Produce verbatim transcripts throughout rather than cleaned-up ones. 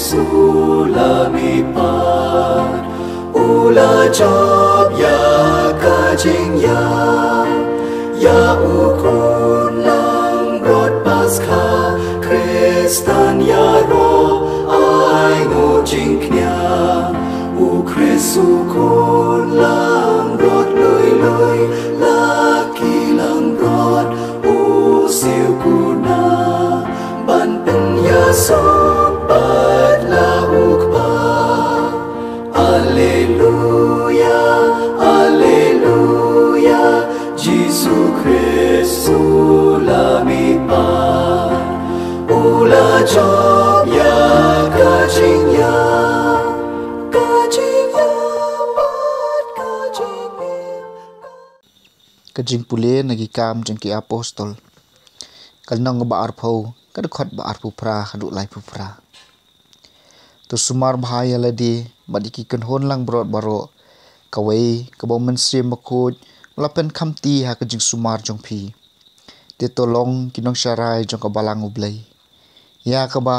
Sulami pat u la jop ïa ka jingïap ïa u khun langbrot Paskha. Khristan ïaroh ai nguh jingkñia, u Khrist u khun langbrot lui lui, la ki langbrot u siew kuna ban pynïasoh pat la u Kpa. Alleluia, alleluia, Jisu Khrist u la mih pat, u la jop ïa ka jingïap, ka jingïap bad ka jingim. Ka jingpule na Ki Kam jong ki Apostol, ka lynnong ba arphew, ka dkhot ba arphew phra haduh laiphew phra. To sumar bha ïa lade bad ïa ki kynhun langbrot baroh. Kawei kaba u Mynsiem Bakhuid u la pynkhamti ha ka jingsumar jong phi, te to long ki nongsharai jong ka Balang U Blei, ïa kaba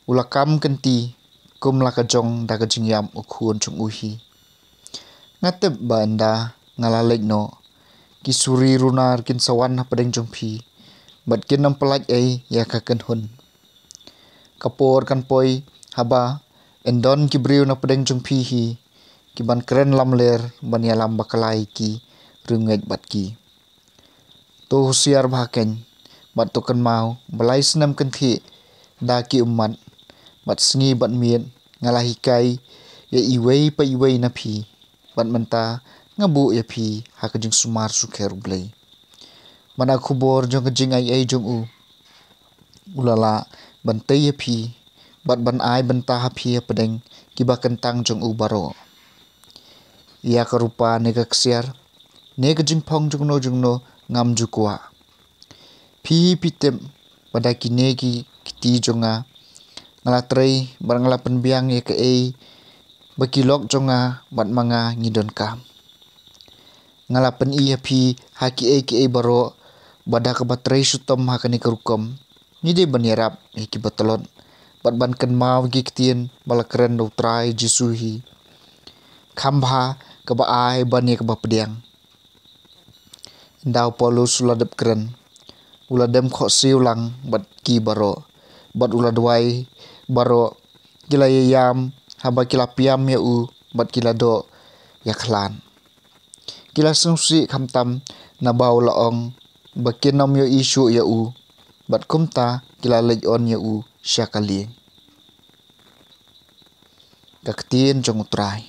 u la kam kynti kum la ka jong da ka jingïap u Khun jong u hi. Nga tip ba ynda nga la leit noh, ki suri runar kin sa wan hapdeng jong phi bad kin ym pyllait ei ïa ka kynhun. Ka por kan poi haba yn don ki briew na pdeng jong phi hi, ki ban kren lamler ban ïalam bakla ïa ki, riewngeit bad ki. To husiar bha kein bad to kynmaw ba lai snem kynthih da ki ummat, bad sngi bad miet nga la hikai ïa iwei pa iwei na phi, bad mynta nga buh ïa phi ha ka jingsumar sukher U Blei. Bad na khubor jong ka jingaiei jong u, u la lah ban tei ïa phi bad ban ai bynta ha phi hapdeng kiba kyntang jong u baroh. Ïa ka rupa ne ka ksiar ne ka jingphong jongno jongno ngam ju kwah. Phi hi phi tip ba da kine ki kti jong nga, nga la trei bad nga la pynbiang ïa kaei ba ki lok jong nga bad ma nga ngi donkam. Nga la pyni ha phi ha kiei kiei baroh ba da kaba trei shitom ha kane ka rukom, ngi dei ban ïarap ïa kiba tlot bad ban kynmaw ïa ki ktien ba la kren da U Trai Jisu hi. Kham bha kaba ai ban ïa kaba pdiang. Ynda u Paulus u la dep kren, u la dem khohsiew lang bad ki baroh, bad u la duwai, baroh ki la ïaïam haba ki la pdiang ïa u bad ki la doh ïakhlad. Ki la sngewsih khamtam naba u la ong ba kin ym ïohi shuh ïa u, bad kumta ki la leit on ïa u sha ka lieng. Ka ktien jong U Trai.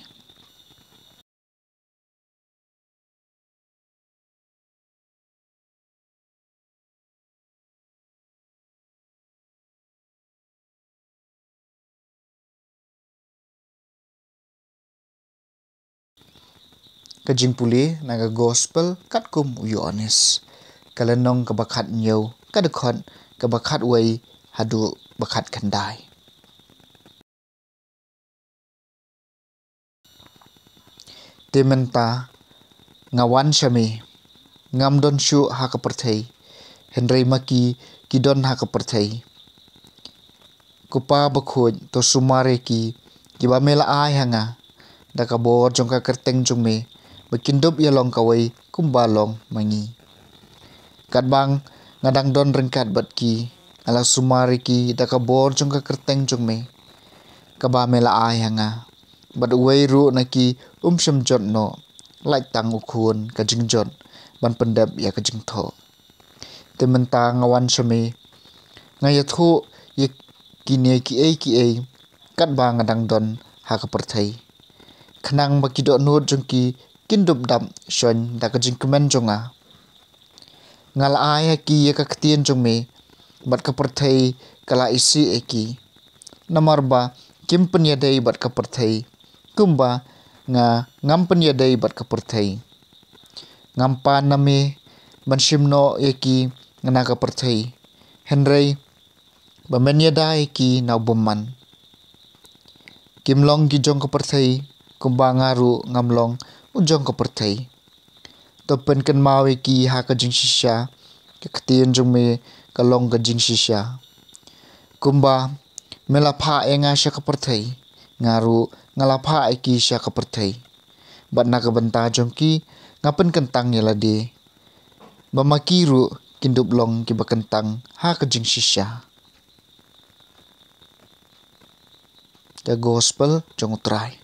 Ka jingpule na ka Gospel katkum u Ïoannis, ka lynnong kaba khathynñiew, ka dkhot kaba khatwei haduh ba khatkhyndai. Te mynta nga wan sha me, ngam don shuh ha ka pyrthei, hynrei ma ki ki don ha ka pyrthei. Ko Pa bakhuid, to sumar ïa ki kiba me la ai ha nga da ka bor jong ka kyrteng jong me, ba kin dup ïa long kawei kumba long ma ngi. Katba nga dang don ryngkat bad ki, nga la sumar ïa ki da ka bor jong ka kyrteng jong me, kaba me la ai ha nga. Bad uwei ruh na ki um shym jot noh, lait tang u Khun ka jingjot ban pyndep ïa ka jingthoh. Te mynta nga wan sha me, nga ïathuh ïa kine kiei kiei katba nga dang don ha ka pyrthei, khnang ba ki dohnud jong ki kin dup dap shon da ka jingkmen jong nga. Nga la ai ha ki ïa ka ktien jong me, bad ka pyrthei ka la isih ïa ki, namar ba kim pynïadei bad ka pyrthei, kumba nga ngam pynïadei bad ka pyrthei. Ngam pan na me ban shim noh ïa ki na ka pyrthei, hynrei ba men ïada ïa ki na u bymman. Kim long ki jong ka pyrthei, kumba nga ruh ngam long u jong ka pyrthei. To pynkynmaw ïa ki ha ka jingshisha, ka ktien jong me ka long ka jingshisha. Kumba Me la phah ïa nga sha ka pyrthei, nga ruh nga la phah ïa ki sha ka pyrthei, bad na ka bynta jong ki nga pynkyntang ïa lade, ba ma ki ruh kin dup long kiba kyntang ha ka jingshisha. Ka Gospel jong U Trai.